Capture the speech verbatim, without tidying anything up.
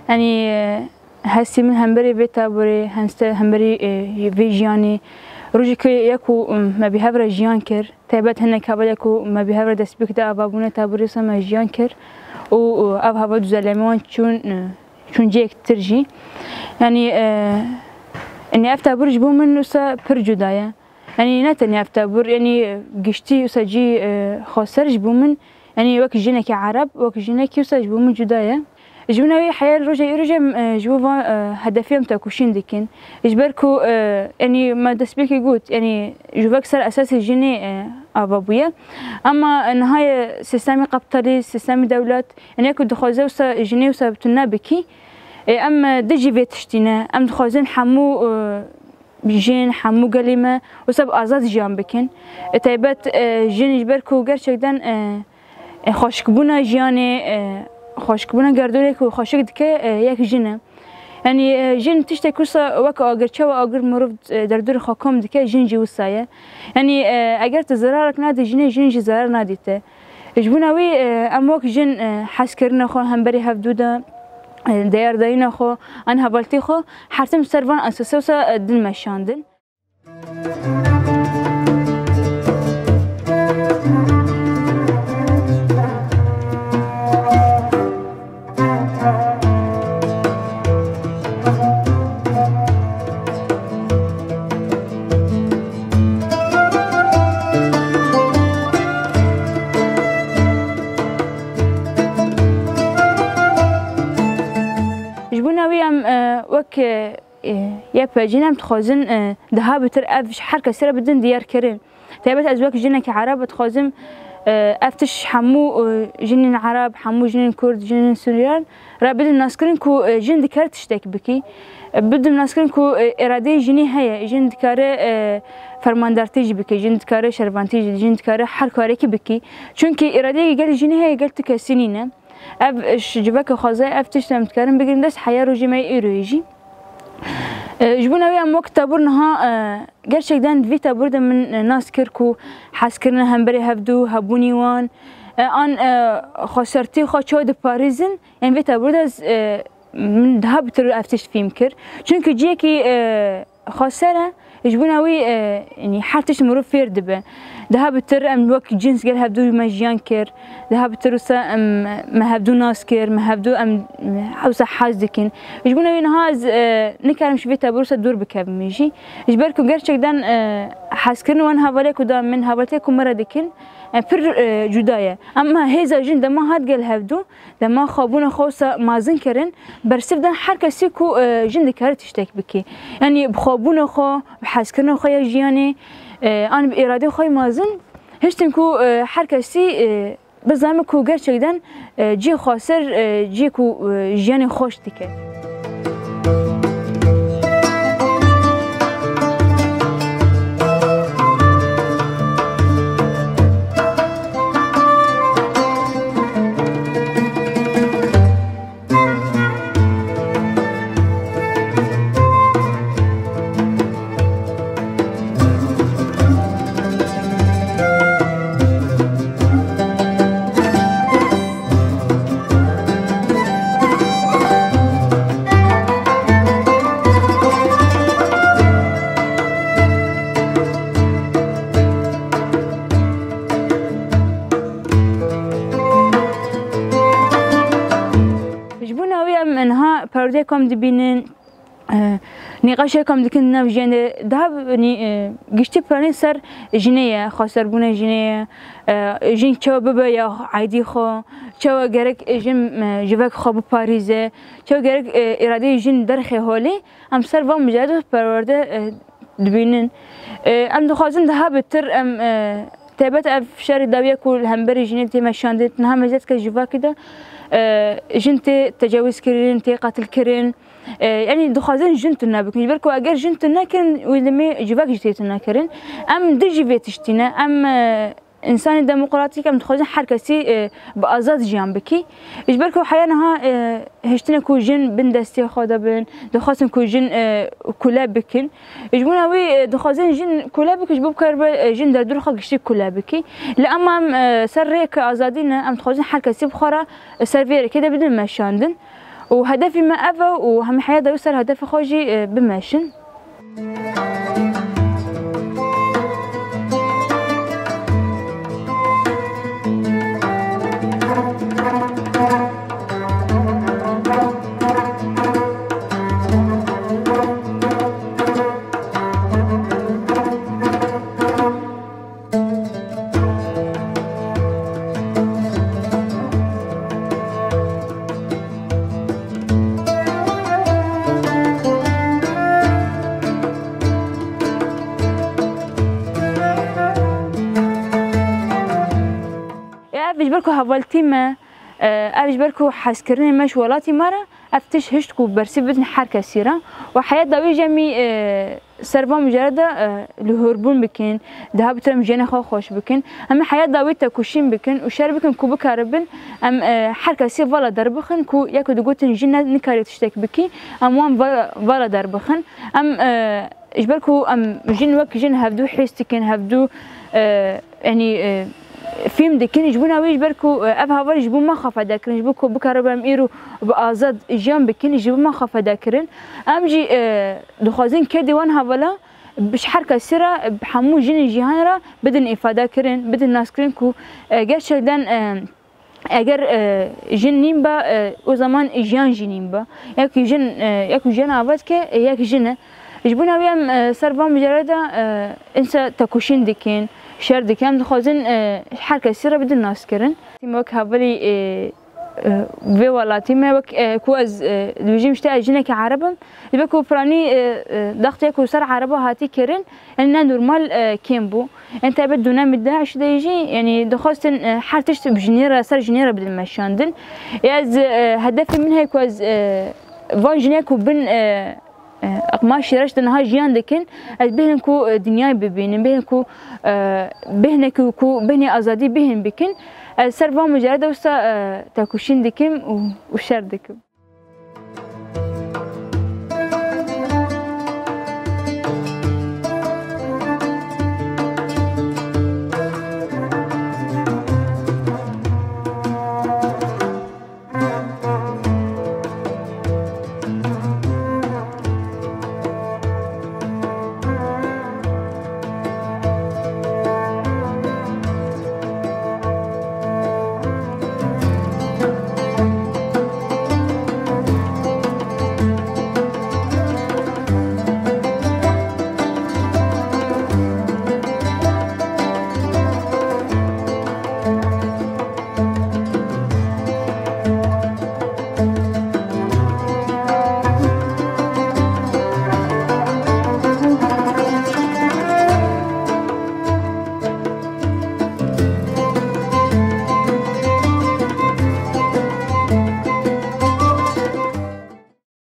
Yanî, e, hestî min hemberî vê teborê, hemste-, hemberî, e, vê jiyanê, rojekê ya ku, e, me bi hev re jiyan kir, taybet hinek hevalê ku me bi hev re destpêkê de avabûna teborê wisa me jiyan kir û, e, ev hava dûzeleme wan çûn, e, çûn cihek tir jî. Yanî, e, yanî ev tebor ji bo min wisa pir cuda ye. Yanî ne tenê ev tebor, yanî giştî wisa cî, e, xweser ji bo min, yanî wek jinekî Ereb, wek jinekî wisa ji bo min cuda ye. Ji bo wî heya rojê îro jî em, e, ji bo van, e, hedefê em tekoşîn dikin. Ji ber ku, e, yanî me destpêkê got, yanî ji wek ser esasê jinê, e, ava bûye. Ama, e, niha ye sîstemê kapîtalîst, sîstemê dewlet, yanî ku dixwaze wisa jinê wisa tune bikî. E, em, e, dijî vê tiştî ne. Em dixwazin hemû, e, jin, hemû gelê me wisa bi azad jiyan bikin. E, taybet, e, jin ji ber ku gerçekten, e, e, xweşikbûna jiyanê, e, xweşikbûna gerdûnê ku xweşik dike, e, yek jin e. Yanî, e, jin tiştek wisa wek agir, çawa agir mirov, e, derdorê xwe kom dike, jin jî wisa ye. Yanî, e, eger tu zerarek nadî jinê, jin jî zerar nadî te. Ji bona wî, e, em wek jin, e, hezkirina xwe hemberî hevdû de, e, deyardayîna xwe, an hevaltî xwe, her tim ser van esasê wisa, e, din meşandin. Ji bona wî em, e, wek, e, YPJ'yê em dixwazin, e, daha bitir ev ji her kesî re bidin diyarkirin. Taybet ez wek jinekî Ereb dixwazim, e, ev tişt hemû, e, jinên Ereb, hemû jinên Kurd, jinên Suriyar re bidin naskirin ku, e, jin dikare tiştek bikî. E, bidin naskirin ku, e, îradeyê jinî heye, jin dikare, e, fermandartî jî bikî, jin dikare şervantî jî, jin dikare her karekî bikî. Çunkî îradeyê gel jinî heye, gel tu kesî nîne. Ev, e, ji civaka xwezayê ev tişt em dikarin bigirin dest heya rojê me yê îroyê jî. E, ji bona wî em wek tebor niha, e, gerçekten di vî teborê de min, e, nas kir ku hezkirina hemberî hevdû, hebûnî wan, e, an, e, xwesertî xwe çawa diparêzin, em vê teborê de ez, e, min daha bitir ev tişt fîm kir. Çunkî cihekî, e, xweser e, ji bona wî, e, yanî her tişt mirov fêr dibe. Daha bitir em wek cins gel hevdû me jiyan kir. Daha bitir wisa em, me hevdû nas kir, me hevdû em, e, wisa hez dikin. Ji bona wî niha ez, e, nikarim ji vê tebor wisa dûr bikevim jî. Ji ber ku gerçekten, e, hezkirin wan hevalê ku da min, hevaltê ku min re dikin, e, pir, e, cuda ye. Ama hêza jin dema hat gel hevdû, dema xwebûna xwe wisa mezin kirin, bersiv dan her kesî ku, e, jin dikare tiştek bikî. Yanî bi xwebûna xwe, bi hezkirina xwe ya jiyanê, e, an bi îradê xwe yê mezin, hiştin ku, e, her kesî, e, bizanî ku gerçekten, e, cihê xweser, e, cihê ku, e, jiyanê xweş dike. Ji bona wî em niha perwerdeyê kom dibînin, e, nîqaşê kom dikin di nav jiyanê de. Daha nî-, e, giştî planê ser jinê ye, xweserbûna jinê ye. E, jin çawa bibe ya aîdî xwe, çawa gerek jin, e, ji vek xwe biparêze, çawa gerek, e, îradeyê jin derxe holê. Em ser van mijarê perwerde, e, dibînin. E, em dixwazin daha bitir em, e, taybet ev şerê dawiye ku li hemberî jinê tê meşandin, niha meziyet ke civakî de, e, jin tê tecawizkirin, tê qetilkirin. E, yanî dixwazin jin tune bikin. Ji ber ku eger jin tune kirin, wê demê civak jî tê tune kirin. Em dijî vê tiştî ne. Em, e, însanê demokratîk, em dixwazin her kesî, e, bi azad jiyan bikî. Ji ber ku heya niha, e, hiştine ku jin bin destê xwe de bin, dixwazin ku jin, e, kule bikin. Ji bona wî, e, dixwazin jin kule bikin, ji bo bikaribe, e, jin derdora xwe giştî kule bikî. Lê ema em, e, ser rêyeke azadî ne, em dixwazin her kesî bi xwe re, e, ser vê rêkê de bidin meşandin. Û hedefê me ev e û hemî heya dawî ser hedefê xwe jî, e, bimeşin. Ev ji ber ku hevaltî me, e, ev ji ber ku hezkirinê me ji welatî me re, ev tişt hişt ku bersîv bidin her kesî re. Û heya dawî jî em î, e, ser van mijarê de, e, lihûrbûn bikin, daha bitir em jiyanê xwe xweş bikin. Em ê heya dawî tekoşîn bikin û şer bikin ku bikaribin em, e, her kesî vala derbixin ku ya ku digotin jin ne, nikarî tiştek bikî, em wan va-, vala derbixin. Em, e, ji ber ku em jin wek jin hevdû hîs dikin, hevdû, e, yanî, e, fîm dikin. Ji bona wî, ji ber ku, e, ev heval ji bo me xwe feda kirin, ji bo ku bikaribe em îro bi azad jiyan bikin, ji bo me xwe feda kirin. Em jî, e, dixwazin kedê wan hevala bi ji her kesî re, bi hemû jinên cîhanê re bidin îfade kirin, bidin nas kirin ku, e, gerçekten, e, eger, e, jin nîn be, e, o zaman jiyan jî nîn be. Yek jin, e, yek jiyan ava dike, e, yek jin e. Ji bona wî em, e, ser van mijarê de, e, înse tekoşîn dikin, şer dikin. Em dixwazin, e, her kesî re bidin nas kirin. Wek hevalî, e, e, vê welatî me, wek, e, ku ez, e, dibêjim, işte ez jinekî Ereb im. Dibe ku piranî, e, e, daxtê ku ser Ereba hatî kirin, yanî ne normal, e, kêm bû. En taybet dönemê DAIŞ de jî, yanî dixwestin, e, her tişt bi jinê re, ser jinê re bidin meşandin. Ez, e, hedefê min heye ku ez, e, van jinê ku bin, e, e, qmaşê reş de niha jiyan dikin, ez bêhnim ku, e, dinyayê bibînim, bêhnim ku, e, bêhnekî ku bêhnê azadî bêhn bikin. Ez ser van mijarê de wisa, e, tekoşîn dikim û, û şer dikim.